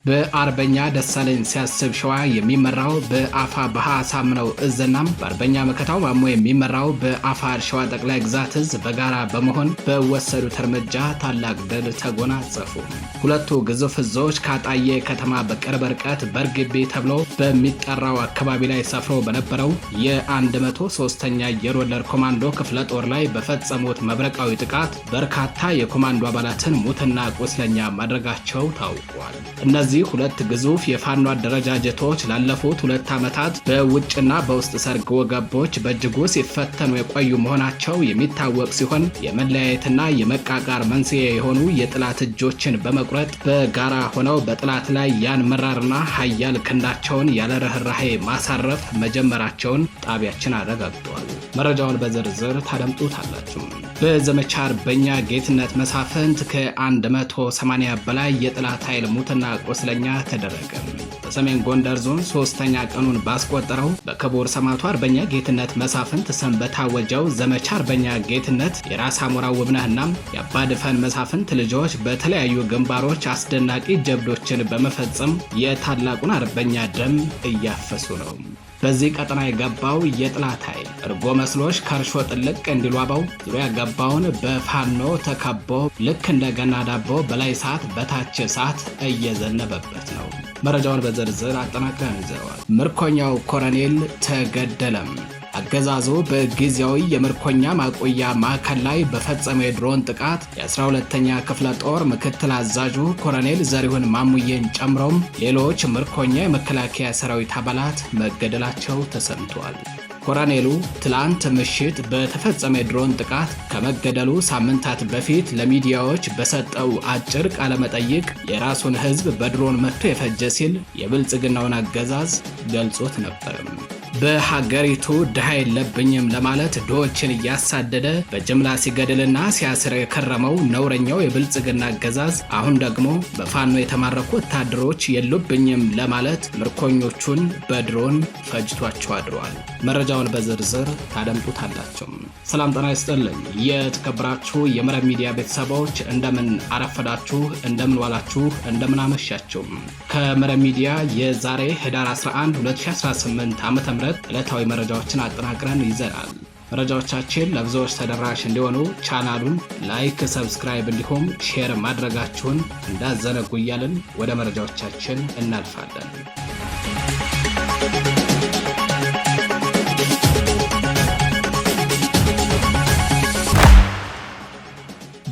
በአርበኛ ደሳለኝ ሲያስብ ሸዋ የሚመራው በአፋብኃ አሳምነው እዝና በአርበኛ መከታው ማሞ የሚመራው በአፋር ሸዋ ጠቅላይ ግዛት እዝ በጋራ በመሆን በወሰዱት እርምጃ ታላቅ ድል ተጎናጸፉ። ሁለቱ ግዙፍ እዞች ከአጣዬ ከተማ በቅርብ ርቀት በርግቢ ተብሎ በሚጠራው አካባቢ ላይ ሰፍሮ በነበረው የ103ኛ አየር ወለድ ኮማንዶ ክፍለ ጦር ላይ በፈጸሙት መብረቃዊ ጥቃት በርካታ የኮማንዶ አባላትን ሙትና ቁስለኛ ማድረጋቸው ታውቋል። እነዚህ ሁለት ግዙፍ የፋኖ አደረጃጀቶች ላለፉት 2 ዓመታት በውጭና በውስጥ ሰርጎ ገቦች በእጅጉ ሲፈተኑ የቆዩ መሆናቸው የሚታወቅ ሲሆን፣ የመለያየትና የመቃቃር መንስኤ የሆኑ የጠላት እጆችን በመቁረጥ በጋራ ሆነው በጠላት ላይ ያን መራርና ሀያል ክንዳቸውን ያለ ርኅራሄ ማሳረፍ መጀመራቸውን ጣቢያችን አረጋግጧል። መረጃውን በዝርዝር ታደምጡታላችሁ። በዘመቻ አርበኛ ጌትነት መሳፍንት ከ180 በላይ የጠላት ኃይል ሙትና ቁስለኛ ተደረገ። በሰሜን ጎንደር ዞን ሶስተኛ ቀኑን ባስቆጠረው በክቡር ሰማዕቱ አርበኛ ጌትነት መሳፍንት ስም በታወጀው ዘመቻ አርበኛ ጌትነት የራስ አሞራ ውብነህና የአባድፈን መሳፍንት ልጆች በተለያዩ ግንባሮች አስደናቂ ጀብዶችን በመፈጸም የታላቁን አርበኛ ደም እያፈሱ ነው። በዚህ ቀጠና የገባው የጠላት ኃይል እርጎ መስሎሽ ከእርሾ ጥልቅ እንዲሉ አበው ዙሪያ ገባውን በፋኖ ተከቦ ልክ እንደ ገና ዳቦ በላይ እሳት በታች እሳት እየዘነበበት ነው። መረጃውን በዝርዝር አጠናክረን ይዘዋል። ምርኮኛው ኮሎኔል ተገደለም። አገዛዙ በጊዜያዊ የምርኮኛ ማቆያ ማዕከል ላይ በፈጸመው የድሮን ጥቃት የ12ኛ ክፍለ ጦር ምክትል አዛዡ ኮሎኔል ዘሪሁን ማሙዬን ጨምሮም ሌሎች ምርኮኛ የመከላከያ ሰራዊት አባላት መገደላቸው ተሰምቷል። ኮሎኔሉ ትላንት ምሽት በተፈጸመ የድሮን ጥቃት ከመገደሉ ሳምንታት በፊት ለሚዲያዎች በሰጠው አጭር ቃለመጠይቅ የራሱን ሕዝብ በድሮን መትቶ የፈጀ ሲል የብልጽግናውን አገዛዝ ገልጾት ነበርም። በሀገሪቱ ድሃ የለብኝም ለማለት ድሆችን እያሳደደ በጅምላ ሲገድልና ሲያስር የከረመው ነውረኛው የብልጽግና አገዛዝ አሁን ደግሞ በፋኖ የተማረኩ ወታደሮች የሉብኝም ለማለት ምርኮኞቹን በድሮን ፈጅቷቸው አድሯል። መረጃውን በዝርዝር ታደምጡታላችሁ። ሰላም ጤና ይስጥልኝ። የተከበራችሁ የመረብ ሚዲያ ቤተሰቦች፣ እንደምን አረፈዳችሁ፣ እንደምን ዋላችሁ፣ እንደምን አመሻችሁ። ከመረብ ሚዲያ የዛሬ ህዳር 11 2018 ዓ.ም ዕለታዊ መረጃዎችን አጠናቅረን ይዘናል። መረጃዎቻችን ለብዙዎች ተደራሽ እንዲሆኑ ቻናሉን like፣ subscribe እንዲሁም share ማድረጋችሁን እንዳትዘነጉ እያልን ወደ መረጃዎቻችን እናልፋለን።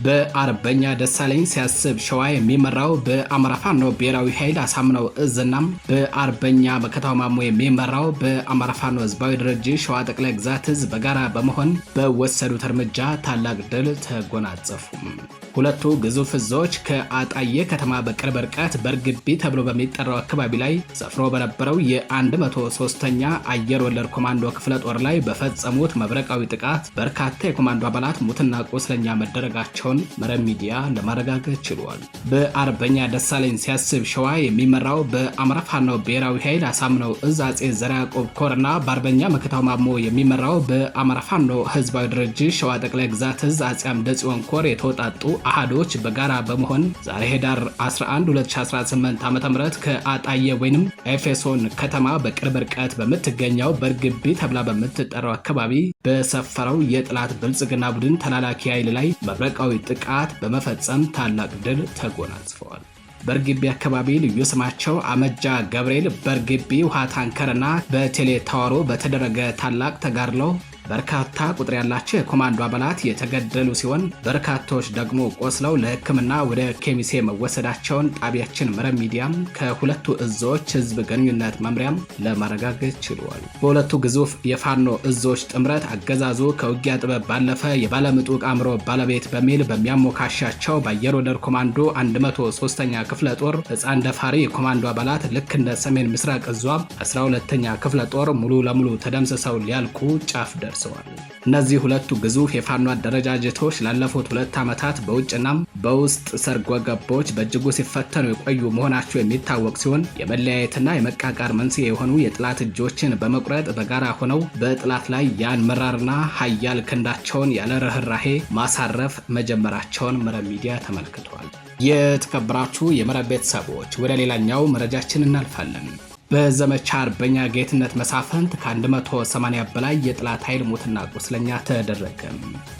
በአርበኛ ደሳለኝ ሲያስብ ሸዋ የሚመራው በአማራ ፋኖ ብሔራዊ ኃይል አሳምነው እዝና በአርበኛ መከታው ማሞ የሚመራው በአማራ ፋኖ ህዝባዊ ድርጅት ሸዋ ጠቅላይ ግዛት እዝ በጋራ በመሆን በወሰዱት እርምጃ ታላቅ ድል ተጎናጸፉ። ሁለቱ ግዙፍ እዞች ከአጣዬ ከተማ በቅርብ ርቀት በርግቢ ተብሎ በሚጠራው አካባቢ ላይ ሰፍሮ በነበረው የ103ኛ አየር ወለድ ኮማንዶ ክፍለ ጦር ላይ በፈጸሙት መብረቃዊ ጥቃት በርካታ የኮማንዶ አባላት ሙትና ቁስለኛ መደረጋቸውን መረብ ሚዲያ ለማረጋገጥ ችሏል። በአርበኛ ደሳለኝ ሲያስብ ሸዋ የሚመራው በአማራ ፋኖ ብሔራዊ ኃይል አሳምነው እዝ አጼ ዘርዓ ያዕቆብ ኮርና በአርበኛ መከታው ማሞ የሚመራው በአማራ ፋኖ ህዝባዊ ድርጅት ሸዋ ጠቅላይ ግዛት እዝ አጼ አምደ ጽዮን ኮር የተውጣጡ አሃዶች በጋራ በመሆን ዛሬ ህዳር 11 2018 ዓ.ም ከአጣየ ወይንም ኤፌሶን ከተማ በቅርብ ርቀት በምትገኘው በርግቢ ተብላ በምትጠራው አካባቢ በሰፈረው የጠላት ብልጽግና ቡድን ተላላኪ ኃይል ላይ መብረቃዊ ጥቃት በመፈጸም ታላቅ ድል ተጎናጽፈዋል። በእርግቢ አካባቢ ልዩ ስማቸው አመጃ ገብርኤል በእርግቢ ውሃ ታንከርና በቴሌ ታወሩ በተደረገ ታላቅ ተጋድሎ በርካታ ቁጥር ያላቸው የኮማንዶ አባላት የተገደሉ ሲሆን፣ በርካታዎች ደግሞ ቆስለው ለሕክምና ወደ ኬሚሴ መወሰዳቸውን ጣቢያችን መረብ ሚዲያም ከሁለቱ እዞች ህዝብ ግንኙነት መምሪያም ለማረጋገጥ ችሏል። በሁለቱ ግዙፍ የፋኖ እዞች ጥምረት አገዛዙ ከውጊያ ጥበብ ባለፈ የባለምጡቅ አእምሮ ባለቤት በሚል በሚያሞካሻቸው በአየር ወለድ ኮማንዶ 103ኛ ክፍለ ጦር ህፃን ደፋሪ የኮማንዶ አባላት ልክ እንደ ሰሜን ምስራቅ እዟ 12ኛ ክፍለ ጦር ሙሉ ለሙሉ ተደምስሰው ሊያልቁ ጫፍ ደርሰዋል። ደርሰዋል። እነዚህ ሁለቱ ግዙፍ የፋኖ አደረጃጀቶች ላለፉት 2 ዓመታት በውጭና በውስጥ ሰርጎ ገቦች በእጅጉ ሲፈተኑ የቆዩ መሆናቸው የሚታወቅ ሲሆን፣ የመለያየትና የመቃቃር መንስኤ የሆኑ የጠላት እጆችን በመቁረጥ በጋራ ሆነው በጠላት ላይ ያን መራርና ሀያል ክንዳቸውን ያለ ርህራሄ ማሳረፍ መጀመራቸውን መረብ ሚዲያ ተመልክቷል። የተከበራችሁ የመረብ ቤተሰቦች፣ ወደ ሌላኛው መረጃችን እናልፋለን። በዘመቻ አርበኛ ጌትነት መሳፍንት ከ180 በላይ የጠላት ኃይል ሙትና ቁስለኛ ተደረገ።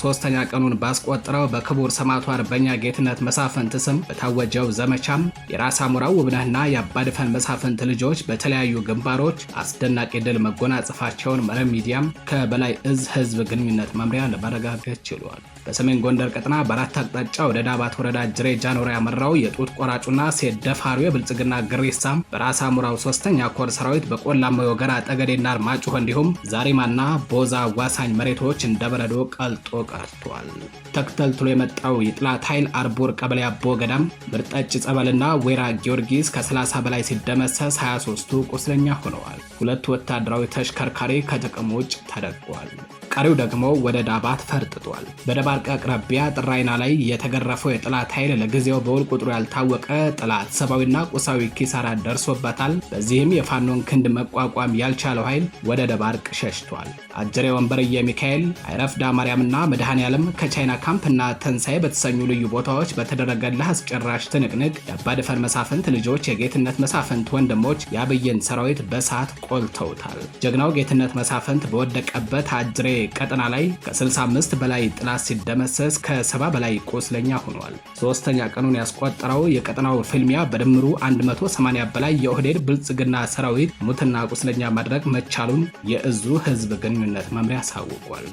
ሶስተኛ ቀኑን ባስቆጠረው በክቡር ሰማዕቱ አርበኛ ጌትነት መሳፍንት ስም በታወጀው ዘመቻም የራስ አሞራው ውብነህና የአባድፈን መሳፍንት ልጆች በተለያዩ ግንባሮች አስደናቂ ድል መጎናጸፋቸውን መረብ ሚዲያም ከበላይ እዝ ህዝብ ግንኙነት መምሪያ ለማረጋገጥ ችሏል። በሰሜን ጎንደር ቀጠና በአራት አቅጣጫ ወደ ዳባት ወረዳ ጅሬ ጃኖራ ያመራው የጡት ቆራጩና ሴት ደፋሪው የብልጽግና ግሬሳም በራስ አሞራው ሶስተኛ ኮር ሰራዊት በቆላማው የወገራ፣ ጠገዴና አርማጭሆ እንዲሁም ዛሪማና ቦዛ አዋሳኝ መሬቶች እንደ በረዶ ቀልጦ ቀርቷል። ተክተልትሎ የመጣው የጠላት ኃይል አርቦር ቀበሌ አቦ ገዳም፣ ምርጠጭ ጸበልና ወይራ ጊዮርጊስ ከ30 በላይ ሲደመሰስ 23ቱ ቁስለኛ ሆነዋል። ሁለቱ ወታደራዊ ተሽከርካሪ ከጥቅም ውጭ ተደርጓል። ቀሪው ደግሞ ወደ ዳባት ፈርጥጧል። በደባርቅ አቅራቢያ ጥራይና ላይ የተገረፈው የጠላት ኃይል ለጊዜው በውል ቁጥሩ ያልታወቀ ጠላት ሰብአዊና ቁሳዊ ኪሳራ ደርሶበታል። በዚህም የፋኖን ክንድ መቋቋም ያልቻለው ኃይል ወደ ደባርቅ ሸሽቷል። አጀሬ ወንበርየ ሚካኤል፣ አይረፍዳ ማርያምና መድኃኔ ዓለም ከቻይና ካምፕና ተንሳይ በተሰኙ ልዩ ቦታዎች በተደረገ አስጨራሽ ትንቅንቅ የአባድፈን መሳፍንት ልጆች የጌትነት መሳፍንት ወንድሞች የአብይን ሰራዊት በሰዓት ቆልተውታል። ጀግናው ጌትነት መሳፍንት በወደቀበት አጅሬ ቀጠና ላይ ከ65 በላይ ጠላት ሲደመሰስ ከ70 በላይ ቁስለኛ ሆኗል። ሶስተኛ ቀኑን ያስቆጠረው የቀጠናው ፍልሚያ በድምሩ 180 በላይ የኦህዴድ ብልጽግና ሰራዊት ሙትና ቁስለኛ ማድረግ መቻሉን የእዙ ህዝብ ግንኙነት መምሪያ አሳውቋል።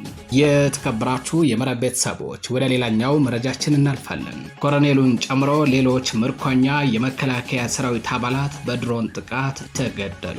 የተከበራችሁ የመረብ ቤተሰቦች፣ ወደ ሌላኛው መረጃችን እናልፋለን። ኮሎኔሉን ጨምሮ ሌሎች ምርኮኛ የመከላከያ ሰራዊት አባላት በድሮን ጥቃት ተገደሉ።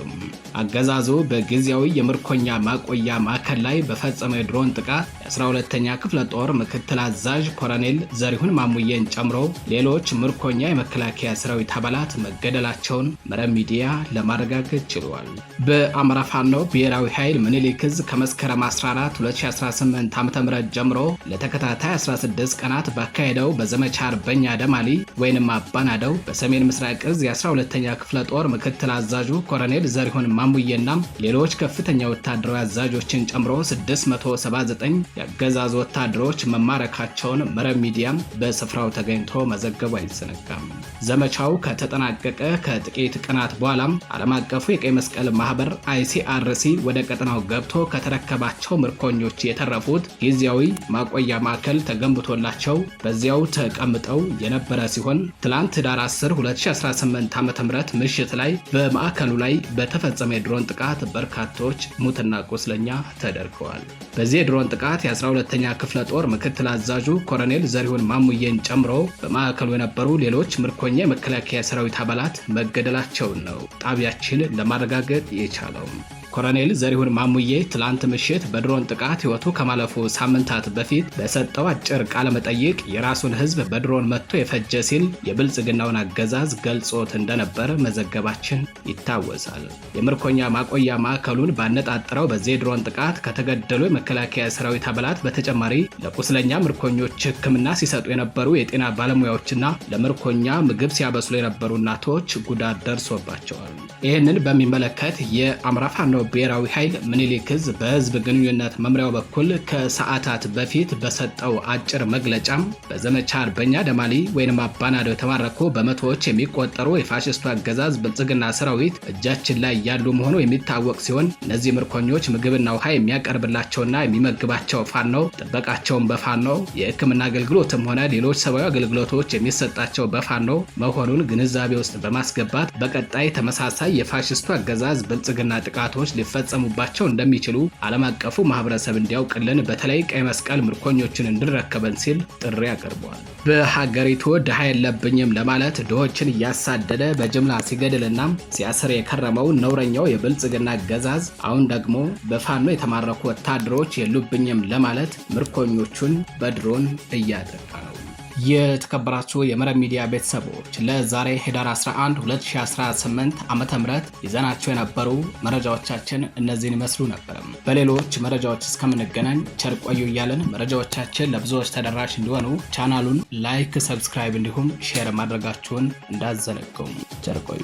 አገዛዙ በጊዜያዊ የምርኮኛ ማቆያ ማዕከል ላይ በፈጸመው የድሮን ጥቃት የ12ኛ ክፍለ ጦር ምክትል አዛዥ ኮሎኔል ዘሪሁን ማሙዬን ጨምሮ ሌሎች ምርኮኛ የመከላከያ ሰራዊት አባላት መገደላቸውን መረብ ሚዲያ ለማረጋገጥ ችሏል። በአማራ ፋኖ ብሔራዊ ኃይል ምኒልክ ዕዝ ከመስከረም 14 2018 ዓ.ም ጀምሮ ለተከታታይ 16 ቀናት ባካሄደው በዘመቻ አርበኛ ደማሊ ወይንም አባናደው በሰሜን ምስራቅ ዕዝ የ12ኛ ክፍለ ጦር ምክትል አዛዡ ኮሎኔል ዘሪሁን ማሙዬና ሌሎች ከፍተኛ ወታደራዊ አዛዦችን ጨምሮ 679 የአገዛዙ ወታደሮች መማረካቸውን መረብ ሚዲያም በስፍራው ተገኝቶ መዘገቡ አይዘነጋም። ዘመቻው ከተጠናቀቀ ከጥቂት ቀናት በኋላም ዓለም አቀፉ የቀይ መስቀል ማህበር ICRC ወደ ቀጠናው ገብቶ ከተረከባቸው ምርኮኞች የተረፉት ጊዜያዊ ማቆያ ማዕከል ተገንብቶላቸው በዚያው ተቀምጠው የነበረ ሲሆን፣ ትላንት ህዳር 10 2018 ዓ.ም ምሽት ላይ በማዕከሉ ላይ በተፈጸመ የድሮን ጥቃት በርካቶች ሙትና ቁስለኛ ተደርገዋል። በዚህ የድሮን ጥቃት የ12ኛ ክፍለ ጦር ምክትል አዛዡ ኮሎኔል ዘሪሁን ማሙዬን ጨምሮ በማዕከሉ የነበሩ ሌሎች ምርኮኛ የመከላከያ ሰራዊት አባላት መገደላቸውን ነው ጣቢያችን ለማረጋገጥ የቻለው። ኮሎኔል ዘሪሁን ማሙዬ ትላንት ምሽት በድሮን ጥቃት ሕይወቱ ከማለፉ ሳምንታት በፊት በሰጠው አጭር ቃለ መጠይቅ የራሱን ሕዝብ በድሮን መትቶ የፈጀ ሲል የብልጽግናውን አገዛዝ ገልጾት እንደነበር መዘገባችን ይታወሳል። የምርኮኛ ማቆያ ማዕከሉን ባነጣጠረው በዚህ የድሮን ጥቃት ከተገደሉ የመከላከያ ሰራዊት አባላት በተጨማሪ ለቁስለኛ ምርኮኞች ሕክምና ሲሰጡ የነበሩ የጤና ባለሙያዎችና ለምርኮኛ ምግብ ሲያበስሉ የነበሩ እናቶች ጉዳት ደርሶባቸዋል። ይህንን በሚመለከት የአማራ ፋኖ ብሔራዊ ኃይል ምኒልክ ዕዝ በህዝብ ግንኙነት መምሪያው በኩል ከሰዓታት በፊት በሰጠው አጭር መግለጫም በዘመቻ አርበኛ ደማሊ ወይንም አባናደው የተማረኩ በመቶዎች የሚቆጠሩ የፋሽስቱ አገዛዝ ብልጽግና ሰራዊት እጃችን ላይ ያሉ መሆኑ የሚታወቅ ሲሆን፣ እነዚህ ምርኮኞች ምግብና ውሃ የሚያቀርብላቸውና የሚመግባቸው ፋኖ፣ ጥበቃቸውን በፋኖ፣ የሕክምና አገልግሎትም ሆነ ሌሎች ሰብአዊ አገልግሎቶች የሚሰጣቸው በፋኖ መሆኑን ግንዛቤ ውስጥ በማስገባት በቀጣይ ተመሳሳይ የፋሽስቱ አገዛዝ ብልጽግና ጥቃቶች ሊፈጸሙባቸው እንደሚችሉ ዓለም አቀፉ ማህበረሰብ እንዲያውቅልን፣ በተለይ ቀይ መስቀል ምርኮኞችን እንዲረከበን ሲል ጥሪ አቅርበዋል። በሀገሪቱ ድሃ የለብኝም ለማለት ድሆችን እያሳደደ በጅምላ ሲገድልና ሲያስር የከረመው ነውረኛው የብልጽግና አገዛዝ አሁን ደግሞ በፋኖ የተማረኩ ወታደሮች የሉብኝም ለማለት ምርኮኞቹን በድሮን እያጠቃ ነው። የተከበራችሁ የመረብ ሚዲያ ቤተሰቦች፣ ለዛሬ ህዳር 11 2018 ዓ.ም ይዘናቸው የነበሩ መረጃዎቻችን እነዚህን ይመስሉ ነበር። በሌሎች መረጃዎች እስከምንገናኝ ቸር ቆዩ እያልን መረጃዎቻችን ለብዙዎች ተደራሽ እንዲሆኑ ቻናሉን like፣ subscribe እንዲሁም share ማድረጋችሁን እንዳትዘነጉ። ቸር ቆዩ።